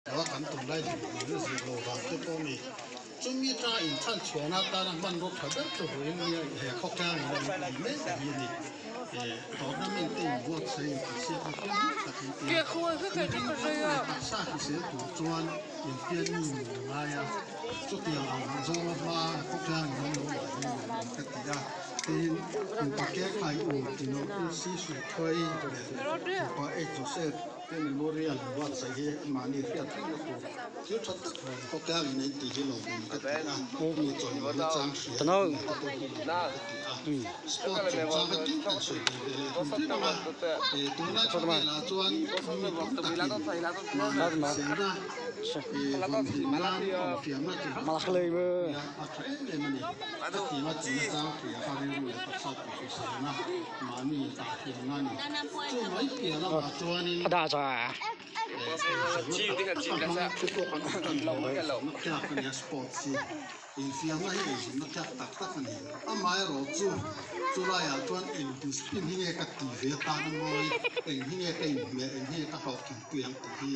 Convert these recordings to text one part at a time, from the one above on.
Lo a kan tum lai dinhmun a zir lo vang te pawh a ni. Chumi ta inchhan chhuahna atana hmanraw tha ber chu vawiin nia he khawtlang in a in mek a hi a ni. Tournament te inbuatsaih inthihsiakna fiamhlim tak in ti a, mihring leh taksa hrisel tur chuan infiammi nun a ngai a, chutiang ang zawnga hma khawtlang in an lo la hi nuam ka ti a. Tin, mipa Kekhai U Tino PC Suithuai leh mipa H Joseph te memorial buatsaih hi mahni hriat rengna tur thil tha tak khawtlang in an tih hi lo awm ka ti a, mi chawimawina chang hria mi te pawh hi lo awm ka ti a. Sport chungchang kha tin kan sawi ve ve leh hlum hlum ang a, tunlai khawvelah chuan mi tam takin mahni hriselna vawnhim nan infiamna chi hrang hrang nia a tha em em a ni. Hetianga china chang hria kha rilru leh taksa tih hriselna mahni tah thiamna a ni. Chu mai piah lamah chuanin eizawnna tak tak a hmang chu pawh kan awm tan lo a, tlak a nia sports hi. Infiamna hi eizawnna tlak tak tak a ni. Amaherawhchu, chulaiah chuan eng discipline hi nge ka ti ve atan a mawi, eng hi nge ka inhmeh, eng hi nge ka hlawhtlinpui ang tih hi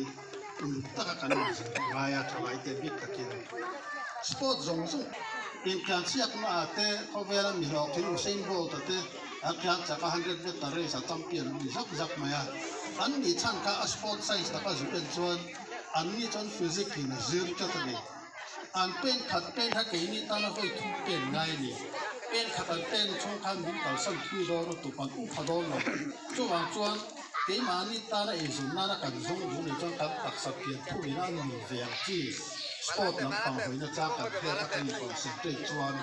uluk taka kan inzir a ngai a, thalaite bik takin sport zawng zawng intlansiakna ah te khawvela mi hlawhtling Usain Bolt a te a tlan chak a hundred meter race a champion an ni zak zak mai a, an nih chhan kha a sport science taka zuk en chuan an ni chuan physics in a zir tlat a ni. An pen khat pen kha keini tana vawi thum pen ngai a ni. Pen khat an pen chhung khan min kalsan thui dawn a tup an um pha dawn lo. Chuvang chuan keimahni tana eizawn nana kan zawng duh nei chuan kan taksa pian thuin a ni ve ang chi. Sport lampang hawina chang kan hriat a kan inconcentrate chuan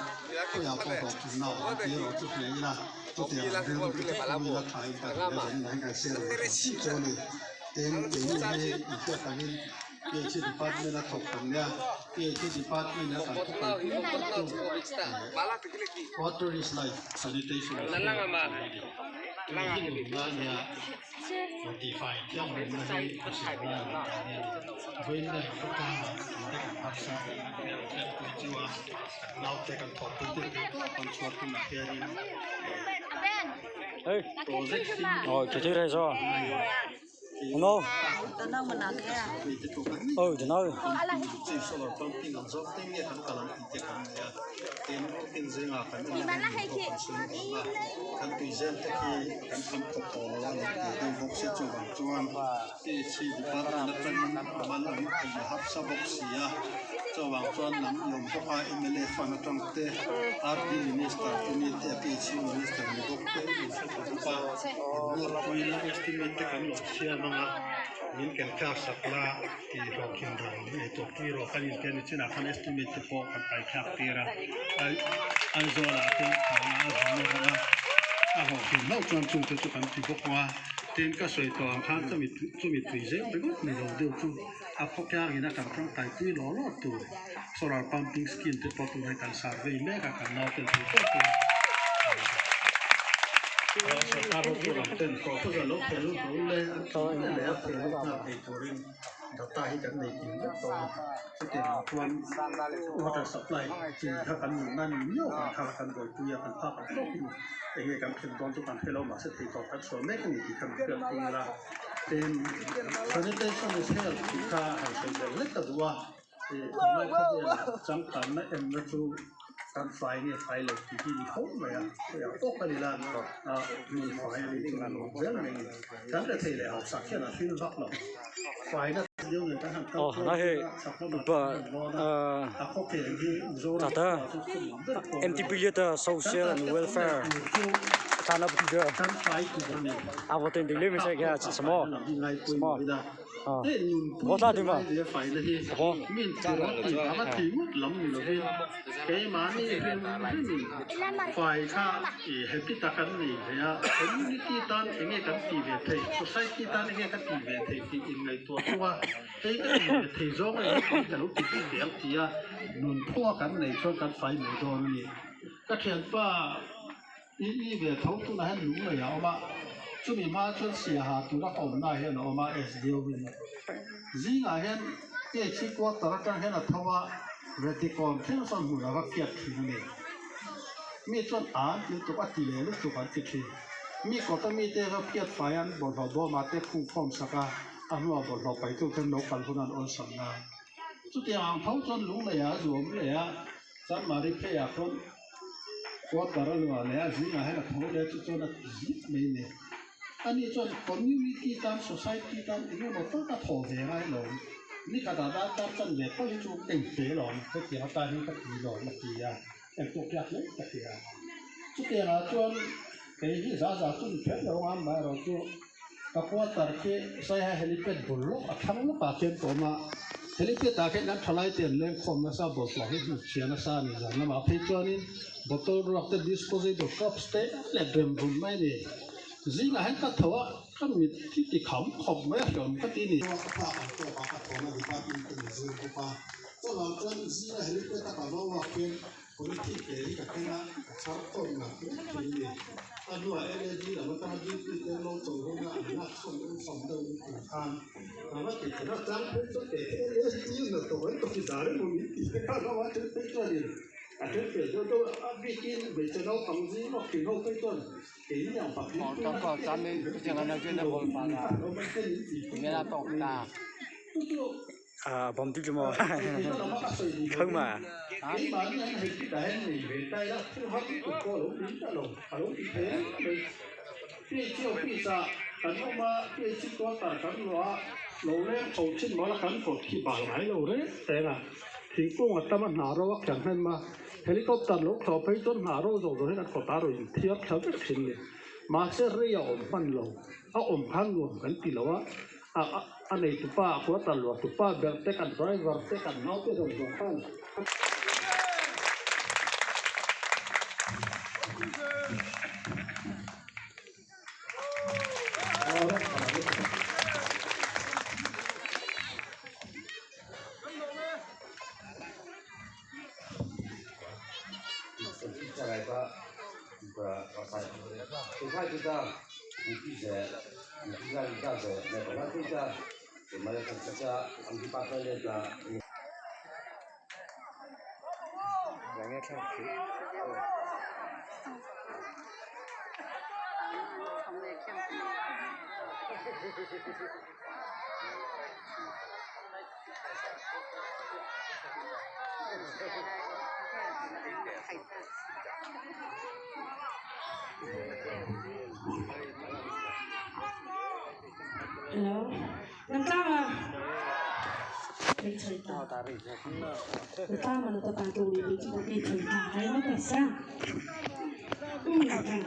khawiah pawh hlawhtlinna a awm tih erawh chu hria ila chutiang ang rilru te chu pu ila thain kan hria zawng in kan share ve thin chi chu a ni. Tin, keini hi inhriat angin PHE department a thawk kan nia, PHE department a kan thu kalpui ber chu water is life, sanitation is health tih hi a ni. Tui hi nunna a nia, tihfai thianghlimna hi hriselna a ni tih hi a ni. Vawiin leh khawtlangah mite kan harsa a, kan hriatpui chu a, kan naute kan thawhpui te theih tawp kan chhuar hunah hianin project hi. No. Oh, the no. Siam anga min ken thlak sak la tih hlawhtling dan min ei tawh pui rawh kan intia ni chinah khan estimate te pawh kan pai thlak tir a Aizawl ah te thahna a zin nawk ang a a hlawhtling hlauh chuan chung te chu kan ti bawk ang a tin ka sawi tawh ang khan chumi chumi tui zel ringawt ni lo deuh chu a khawtlang in a kan tangkai pui lawh lawh tur solar pumping scheme te pawh tunah hian kan survey mek a kan nauten thei tawk in sorkar hotu lam ten proposal lo thei lut ru le an tih vel leh a thei lut nghal thei turin data hi kan nei kim vek tawh a chutiang ah chuan water supply chi kha kan nunna ni miau ang kha kan buaipui a kan phak ang tawkin eng nge kan thlen dawn chu kan hre lo mahse thei tawp kan chhuah mek a ni tih kha min hriat pui ila tin sanitation is health tih kha han sawi zel hlek ka duh a ih tunlai khawvelah changkanna enna chu kan fai nge fai lo tih hi ni fo mai a khawiah tawk a ni la ah hmun fai a ni chuan a nuam zel mai a ni kan rethei leh hausak hian a hring vak lo faina deuh nen kan han kal kual vel a chhak lamah kan han lawn a a khawkheng hi Mizoram khua chu khua nuam ber pawh a ni Social and Welfare kan fai tur a ni I ve tho tunah hian lung lei a awm a, chumi hma chuan siaha tura ka awmna ah hian a awm a SDO in zingah hian PHC quarter atang hian a tho a Retikawn thleng sawn hmun a va phiat thin a ni. Mi chuan an ti lutuk a ti leh lutuk an ti thin. Mi kawta mite va phiat fai an bawlhhlawh bawmah te khungkhawm sak a. A hnua bawlhhlawh paitu khan lo kal hun an awlsam nan. Chutiang ang tho chuan Lungleiah a zuam leh a, Chanmari pheiah khawn quarter a luah leh a, zingah hian a tho leh a, chu chuan a ti zit mai a ni. Ani chuan community tan, society tan eng emaw tak a thawh ve ngai lo. Ni khatah darkar chan ve tal hi chu eng hle lo ang, hetiang atan hi ka ti lo a ti a, engpawh hriat hle ka ti a. Chutiangah chuan kei hi za za chu ni kher lo ang, amaherawhchu Ka quarter khi Saiha helipad bul lawk a thlang lawkah khian ka awm a, helipad ah khian kan thalai te an leng khawm nasa, bawlhhlawh hi hmu chhia nasa a ni zan lamah phei chuanin bottle ruak te disposable cups te leh rem vun mai a ni. Zingah hian ka tho a, ka mit hi ti kham khawp mai a hreawm ka ti a ni. Ka pa ang tawkah ka thawhna department te ni zir bawk a, chuvang chuan zinga helipad a ka va uak hian Politic te hi ka keng a, ka chhar tawn ngat ngat thin a ni. A hnuah LAD lam atanga duty te lo chawi huna an lak chhawn awlsam deuh in tih khan ka va ti kher a, tlang phei chuan kei hi LSD na tawh an tawh dar emaw min ti te khan ho a, then phei chuanin a then fel deuh deuh a, a bikin hmeichhe naupang zing lawk thin ho phei chuan keini ang patling pawh a ti lo. Bom ti chu maw khang ma. Helicopter lo thlawh phei chuan hna ro zawh zawh hian an kawt a rawn inthiar thla vek thin a ni. Mahse rei a awm hman lo, a awm khan nuam kan ti lo a. A nei tupa, a quarter luah tupa ber te, kan driver te, kan naute zawng zawng khan. Hello. Nam tlang a. Hei choi ta. Na tlang ma na ta ta tu ni ni chi ta choi ta. Hai ma ta sa. Um na ta.